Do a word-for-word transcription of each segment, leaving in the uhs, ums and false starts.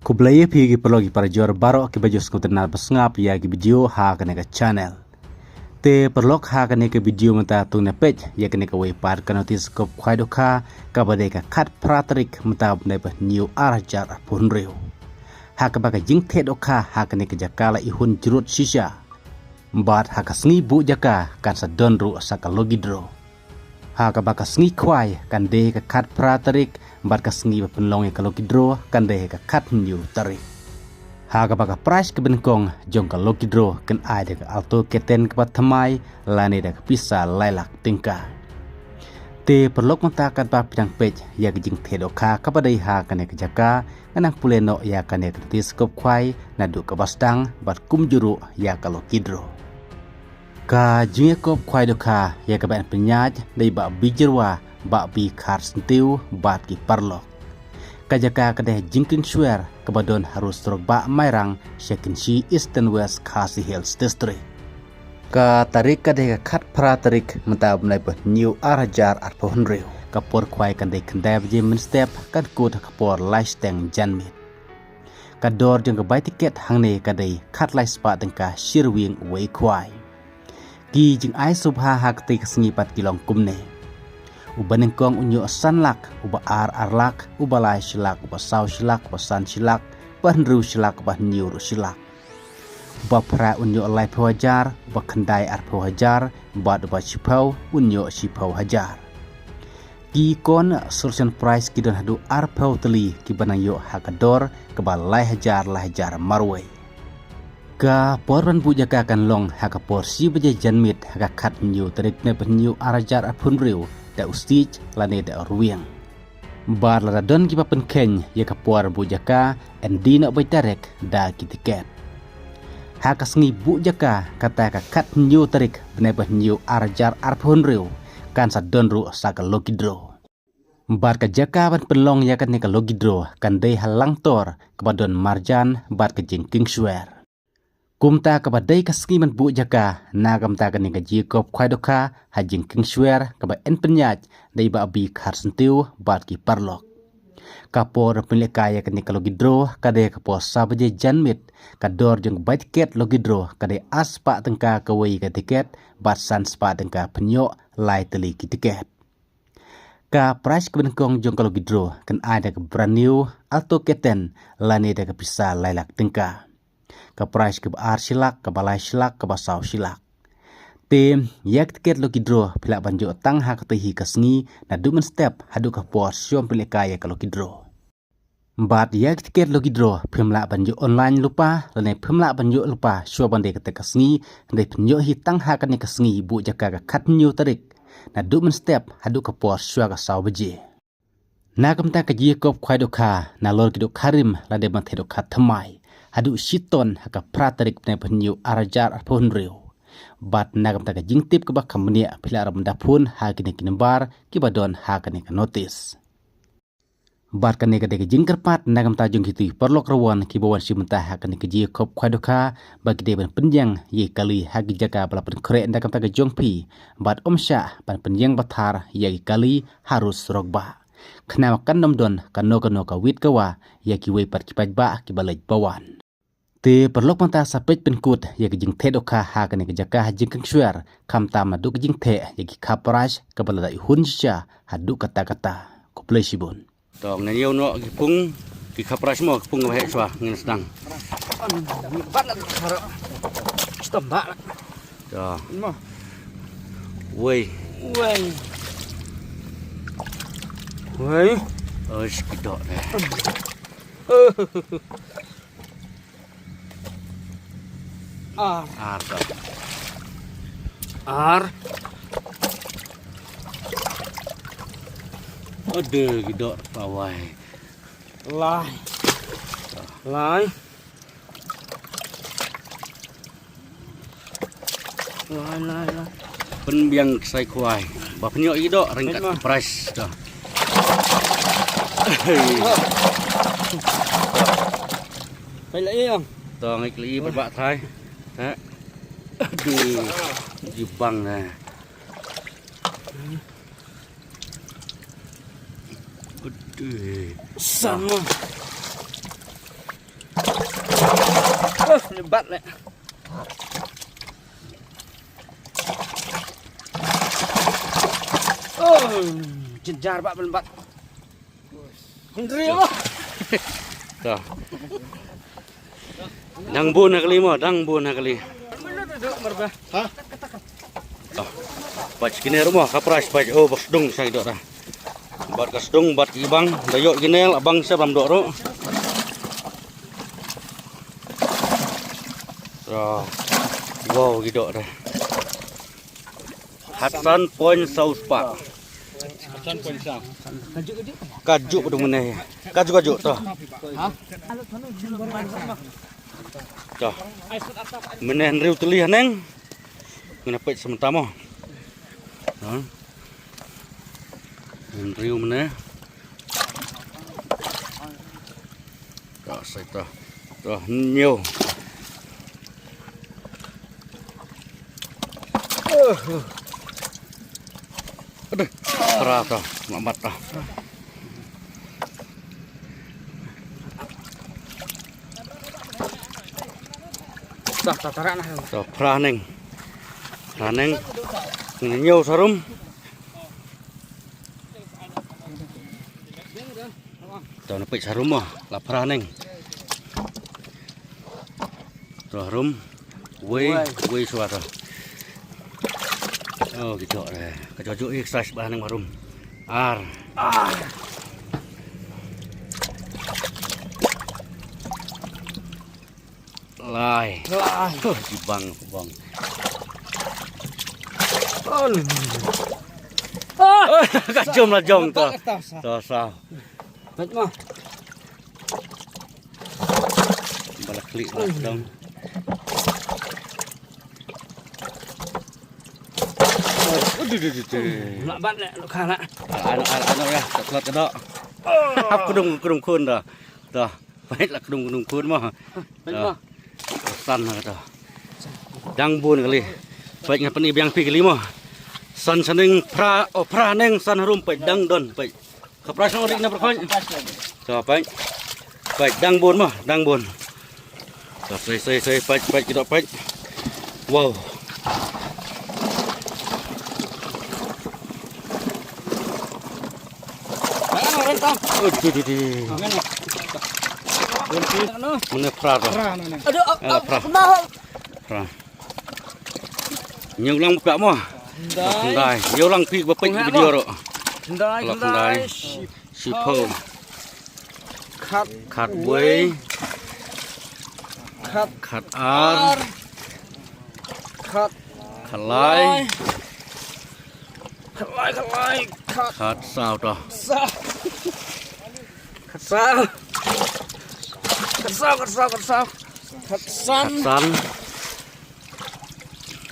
Khublei ïa phi ki paralok ki parajor baroh kiba ju sngewtynnad ba sngap ïa ki video ha kane ka channel. Te paralok, ha kane ka video mynta to ngin peit ïa kane kawei pat ka notis kop khwai dohkha kaba dei ka khatphra tarik mynta u bnai ba hynñiew ar hajar arphew hynriew. Ha kaba ka jingtheh dohkha ha kane ka jaka la ihun jrut shisha. Bad ha ka sngi buh jaka kan sa don ruh sa ka lucky draw. Ha kaba ka sngi khwai kan dei ka khatphra tarik, bad ka sngi ba pynlong ïa ka lucky draw kan dei ka khathynñiew tarik. Ha kaba ka prize kaba nyngkong jong ka lucky draw kan ai da ka Alto K ten kaba thymmai lane da ka pisa lai lak tyngka. Te paralok, mynta katba phi dang peit ïa ka jingtheh dohkha kaba dei ha kane ka jaka, ngan nang pule noh ïa kane ka notis kop khwai naduh kaba sdang bad kumjuh ruh ïa ka lucky draw. Ka jingïakop khwai dohkha ïa kaba yn pynïaid da i Bah Bijyrwa, Bah Bi Kharsyntiew bad ki paralok. Ka jaka ka dei Jingkieng Shwer kaba don ha Road Surok Bah Mairang, sha Kynshi, Eastern West Khasi Hills District. Ka tarik ka dei ka khatphra tarik mynta u bnai ba hynñiew ar hajar arphew hynriew. Ka por khwai kan dei khyndai baje mynstep, kan kut ha ka por lai shiteng janmiet. Ka dor jong ka bai tiket hangne ka dei khatlai spah tyngka shi ryngwiang uwei khwai. Ki jingai sngewbha ha katei ka sngi pat ki long kumne: uba nyngkong un ïoh san lak, uba ar ar lak, uba lai shi lak, uba saw shi lak, uba san shi lak, uba hynriew shi lak, uba hynñiew ruh shi lak. Uba phra un ïoh laiphew hajar, uba khyndai arphew hajar, bad uba shiphew un ïoh shiphew hajar. Ki consolation prize ki don haduh arphew tylli kiba nang ïoh ha ka dor kaba lai hajar lai hajar marwei. Ka por ban buh jaka kan long ha ka por shi baje janmiet ha ka khathynñiew tarik bnai ba hynñiew ar hajar arphew hynriew da u siej lane da u rwiang. Bad lada don kiba pynkheiñ ïa ka por buh jaka, yn die noh beit direct da ki tiket. Ha ka sngi buh jaka kata ka khathynñiew tarik bnai ba hynñiew ar hajar arphew hynriew kan sa don ruh sa ka lucky draw. Bad ka jaka ban pynlong ïa kane ka lucky draw kan dei ha Langtor kaba don marjan bad ka Jingkieng Shwer. Kumta kaba dei ka sngi ban buh jaka na ka bynta kane ka jingïakop khwai dohkha ha Jingkieng Shwer kaba yn pynïaid da i Bah Bi Kharsyntiew bad ki paralok. Ka por ban pynlehkai ïa kane ka lucky draw ka dei ka por saw baje janmiet. Ka dor jong ka bai tiket lucky draw ka dei ar spah tyngka kawei ka tiket, bad san spah tyngka pynïoh lai tylli ki tiket. Ka prize kaba nyngkong jong ka lucky draw kan ai da ka brand new Alto K ten lane da ka pisa lai lak tyngka. Ka prize kaba ar shi lak, kaba lai shi lak, kaba saw shi lak. Te ïa ka tiket lucky draw phi lah ban ïoh tang ha katei hi ka sngi naduh mynstep haduh ka por shwa ban pynlehkai ïa ka lucky draw. Bad ïa ka tiket lucky draw phim lah ban ïoh online lypa lane phim lah ban ïoh lypa shwa ban dei kata ka sngi, hynrei phin ïoh hi tang ha kane ka sngi buh jaka ka khathynñiew tarik naduh mynstep haduh ka por shwa ka saw baje. Na ka bynta ka jingïakop khwai dohkha nalor ki dohkha rim lane ban theh dohkha thymmai, haduh shi ton ha ka phra tarik bnai ba hynñiew ar hajar arphew hynriew. Bad na ka bynta ka jingtip kaba kham bniah phi lah ruh ban da phone ha kine ki nambar kiba don ha kane ka notis. Bad kane ka dei ka jingkyrpad na ka bynta jong kito ki paralok rawon kiba wan shim bynta ha kane ka jingïakop khwai dohkha ba ki dei ban pynïeng ïa i kali ha ki jaka ba la pynkhreh na ka bynta ka jong phi, bad ym shah ban pynïeng pathar ïa i kali ha Road Surok Bah. Khnang ba kan ym don kano kano ka wit ka wah ïa kiwei pat ki paidbah kiba leit ba wan. Te paralok, mynta sa peit pynkut ïa ka jingtheh dohkha ha kane ka jaka ha Jingkieng Shwer, khamtam naduh ka jingtheh ïa ki khapraj kaba la dei hun shisha haduh katta katta. Khublei shibun. To, ngin ïa noh ki pung, ki khapraj mo, ki pung kaba heh shuwa ngin sdang. Stom ba. To. Mo. Wei. Wei. Wei. Oish, ki doh deh. Ar. Ar, to. Ar. Ade, ki doh pawai. Lai. Lai. Lai, lai, lai. Pynbiang ksai khwai. Ba pynïoh i doh ryngkat prize to. Peit la ïa. To ngai kli ba ba thai. Ha. Aduh. Jibang dah. San mo. Oh, lebat le. Oh, jenjar bak lebat. Hungry mo. Tuh. Dang bun ha kali mo, dang bun ha kali. Ha? Peit kine ruh mo, ka prize peit, oh, ba sdung sa ïoh dah. Bad ka sdung, bad ki bang, da ïoh kine, la bang sa bam doh ruh. Tuh. Wow, ki doh dah. Hynriew point saw spah. Ka juk ba dum mynne. Ka juk, ka juk to. To. Mynne hynriew tylli haneng. Ngin peit sa mynta mo. Ha. Hynriew mynne. Ka sai ta. Ta hynñiew. Aduh, phra ta, mat mat ta. Ta, ta, ta, ta, ta. Ta phra haneng. Phra haneng. Hynñiew sa rum. To, na peit sa rum mo, la phra haneng. To, rum. Wei, wei shuwa to. Oh, ki juk re. Ka juk juk exercise ba haneng ba rum. Ar. Lai. Lai. Huh, ki bang, bang. On. Ah! Oh, ka jom la jong to. To, sa. Peit mo. Ba la klik ba dong. Aduh, duh, duh, duh. Nak bat nak, nak kha nak. Ano, ano, ano ya, tak kuat kedok. Ap kdung, kdung khun dah. Dah. Peit la kdung kdung khun mo. Peit mo. San ha to. Dang bun kali. Peit nga pyni biang phi kali mo. San sa haneng phra, oh, phra haneng san harum peit dang don peit. Ka phra shnong ri na pyrkhat. To peit. Peit dang bun mo, dang bun. To sei sei sei peit peit ki doh peit. Wow. Aduh, aduh, aduh. Mana phra to? Aduh, alah, phra. Phra. Ñiew lang pek mo. Khyndai. Ñiew lang pek ba pek video ruh. Khyndai, khyndai. Shiphew. Khat. Khatwei. Khat. Khatar. Khat. Khatlai. Khatlai, khatlai. Khat. Khatsaw to. Sa. Khatsaw. Khatsaw, khatsaw, khatsaw. Khatsan. Khatsan.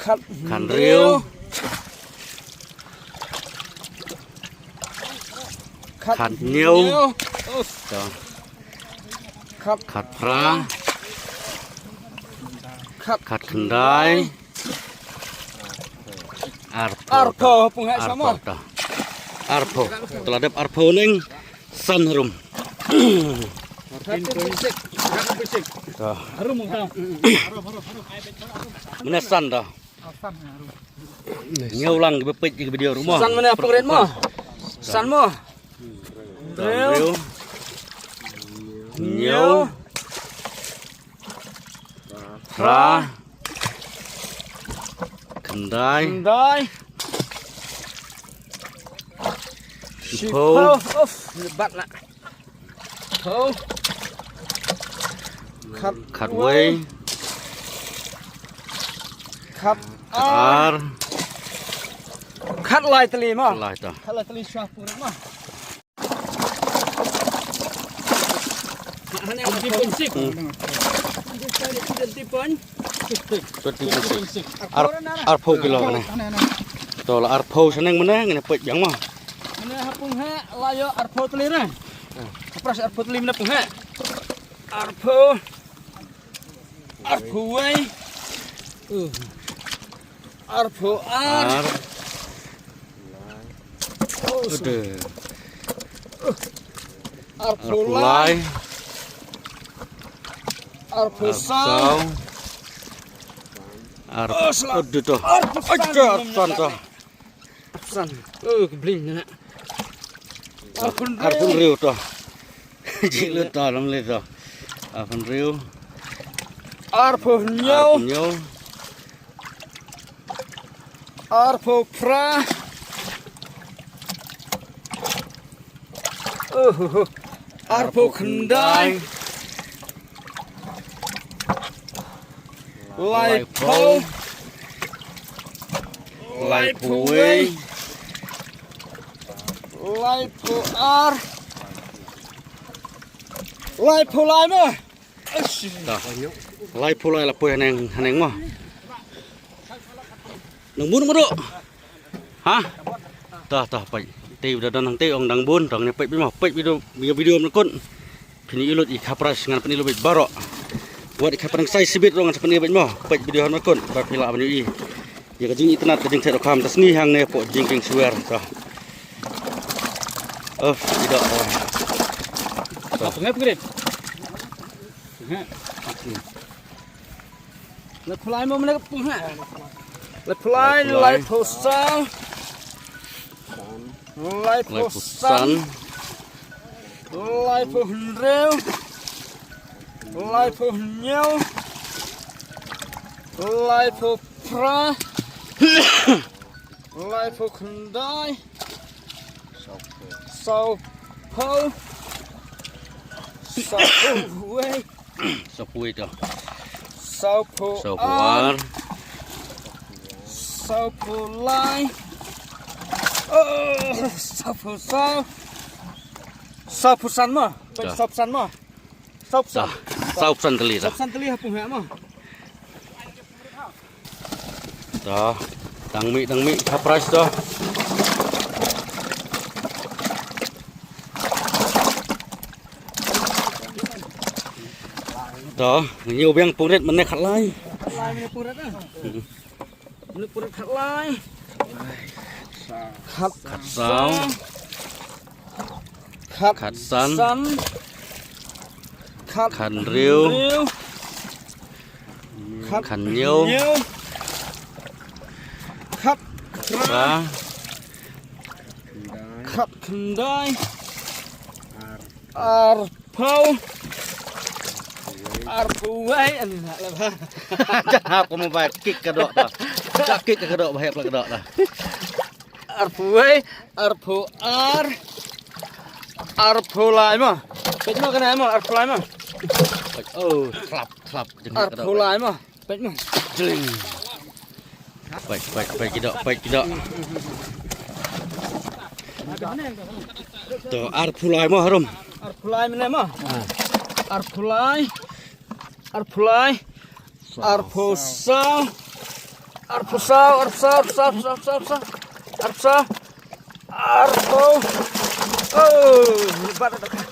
Khat. Khathynriew. Khat. Khathynñiew. Khat. Khatphra. Khat. Khatkhyndai. Arphew. Arphew, pung heh samo. Arphew to. Arphew. To la dep arphew haneng. San harum. Thirteen point six. To. Harum tang. Mynne san to. Ñiew lang ba peit ki video ruh mo. San mynne pung rit mo. San mo. Hynriew. Hynñiew. Phra. Khyndai. Khyndai. Shiphew. Shiphew. Uf, lebat lah. Phew. Khat. Khatwei. Khat. Khatar. Khatlai tylli mo. Khatlai to. Khatlai tylli shuwa pung rit mo. Twenty point six. Hmm. Twenty point six. Twenty point six. Ar-, arphew kilo kane. To la arphew shaneng mynne ngin peit biang mo. Mynne ha pung heh la ïoh arphew tylli re. Hmm. Ka prize arphew tylli mynne pung heh. Arphew. Arphew wei. Uh. Arphew ar. Ar. Udah. Arphew lai. Arphew saw. Arphew saw. Ar-, oh, sala. Aduh, to. Arphew san. Aduh, san, to. Arphew san. Oh, ka bling na. Arphew hynriew. Arphew hynriew, to. Jik lut, to, lam lut, to. Arphew hynriew. Arphew hynñiew. Arphew hynñiew. Arphew phra. Oho. Arphew khyndai. Laiphew. Laiphew. Laiphew wei. Laiphew ar. Laiphew lai mo. Dah. Laiphew lai la poi haneng, haneng mo. Nang bun mo, doh. Ha? Dah, dah, peit. Te udah don nang te ong dang bun, dang ne peit mo, peit video, video, video mynta. Phin ïohi lut ïa ka prize ngan pynïoh lut beit baroh. Wat ïa ka pynïoh sai sibit ruh ngan sa pynïoh beit mo, peit video mynta. Ba phi lah ban ïohi ïa ka jingitynnat ka jingthait rukham ta sngi hangne hapoh Jingkieng Swer. Dah. Of, tidak. Dah. Apa ngai pengrit? Ngai. Laiphew lai mo, mane ka pung ha. Laiphew lai, laiphew lai. Laiphew saw. Laiphew san. Laiphew san. Laiphew hynriew. Laiphew hynñiew. Laiphew phra. Laiphew khyndai. Sawphew. Sawphew wei. Sawphew wei, to. Sawphew ar. Sawphew ar. Sawphew lai. Oh, sawphew saw. Sawphew san mo. Dah. Sawphew san mo. Sawphew san. Dah. Sawphew san tylli, dah. Sawphew san tylli ha pung heh mo. Dah. Dang mih, dang mih ka prize, dah. Dah, ngi u biang pung rit mynne khatlai. Khatlai mynne pung rit, ah. Hmm. Mynne pung rit khatlai. Khat, khat saw. Khat san. Khat hynriew. Khat hynñiew. Khat phra. Khat khyndai. Arphew. Arphew wei, ani na la ba. Jangan aku mau baik kick ka doh ta. Kick ka doh, baik ka doh ta. Arphew wei, arphew ar, arphew lai mo. Peit mo kane mo, arphew lai mo. Oh, klap, klap. Arphew lai mo. Peit mo. Jling. Peit, peit, peit ki doh, peit ki doh. To, arphew lai mo harum. Arphew lai mo. Ah. Arphew lai. Arphew lai. Arphew saw. Arphew saw, arphew saw, arphew saw, arphew saw, arphew saw. Arphew saw. Arphew. Oh, bat, bat, bat.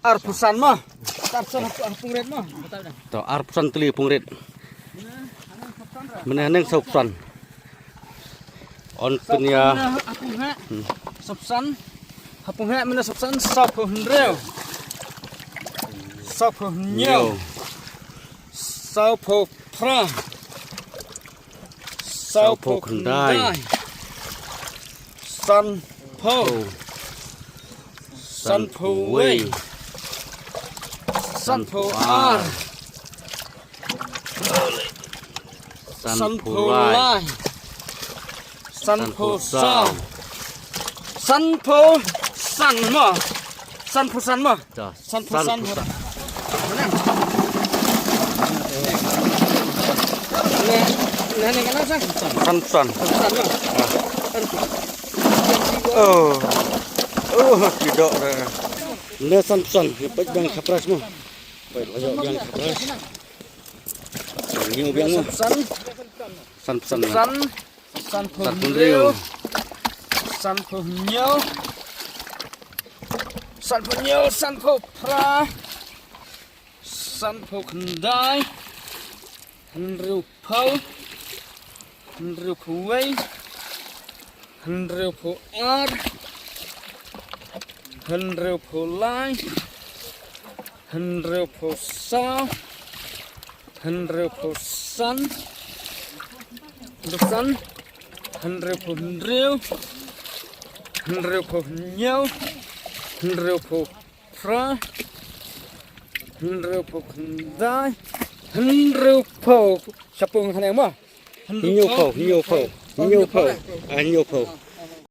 Arphew san mo. Arphew san ha pung rit mo. To, arphew san tylli pung rit. Mynne haneng sawphew san. Yn pynïa. Sawphew san ha pung heh. Hmm. Sawphew san. Ha pung heh mynne sawphew san, sawphew hynriew. Sawphew hynñiew. Hynñiew. Sawphew phra. Sawphew khyndai. Sawphew khyndai. Sanphew. Oh. Sanphew wei. Sanphew ar. Sanphew lai. Sanphew saw. Sanphew san mo. Sanphew san mo. Sanphew san. Sanphew san. Oh. Oh, ki doh. Ne sanphew san. Peit biang ka prize mo. Peit biang ka prize. Ngi u biang mo. Sanphew san. Sanphew san. Sanphew hynriew. Sanphew hynñiew. Sanphew hynñiew, sanphew phra. Sanphew khyndai. Hynriewphew. Hynriewphew wei. Hynriewphew ar. Hynriewphew lai. Hynriewphew saw. Hynriewphew san. Hynriewphew san. Hynriewphew hynriew. Hynriewphew hynñiew. Hynriewphew phra. Hynriewphew khyndai. Hynriewphew. Shapung haneng mo. Hynñiewphew, hynñiewphew, hynñiewphew. Ah, hynñiewphew.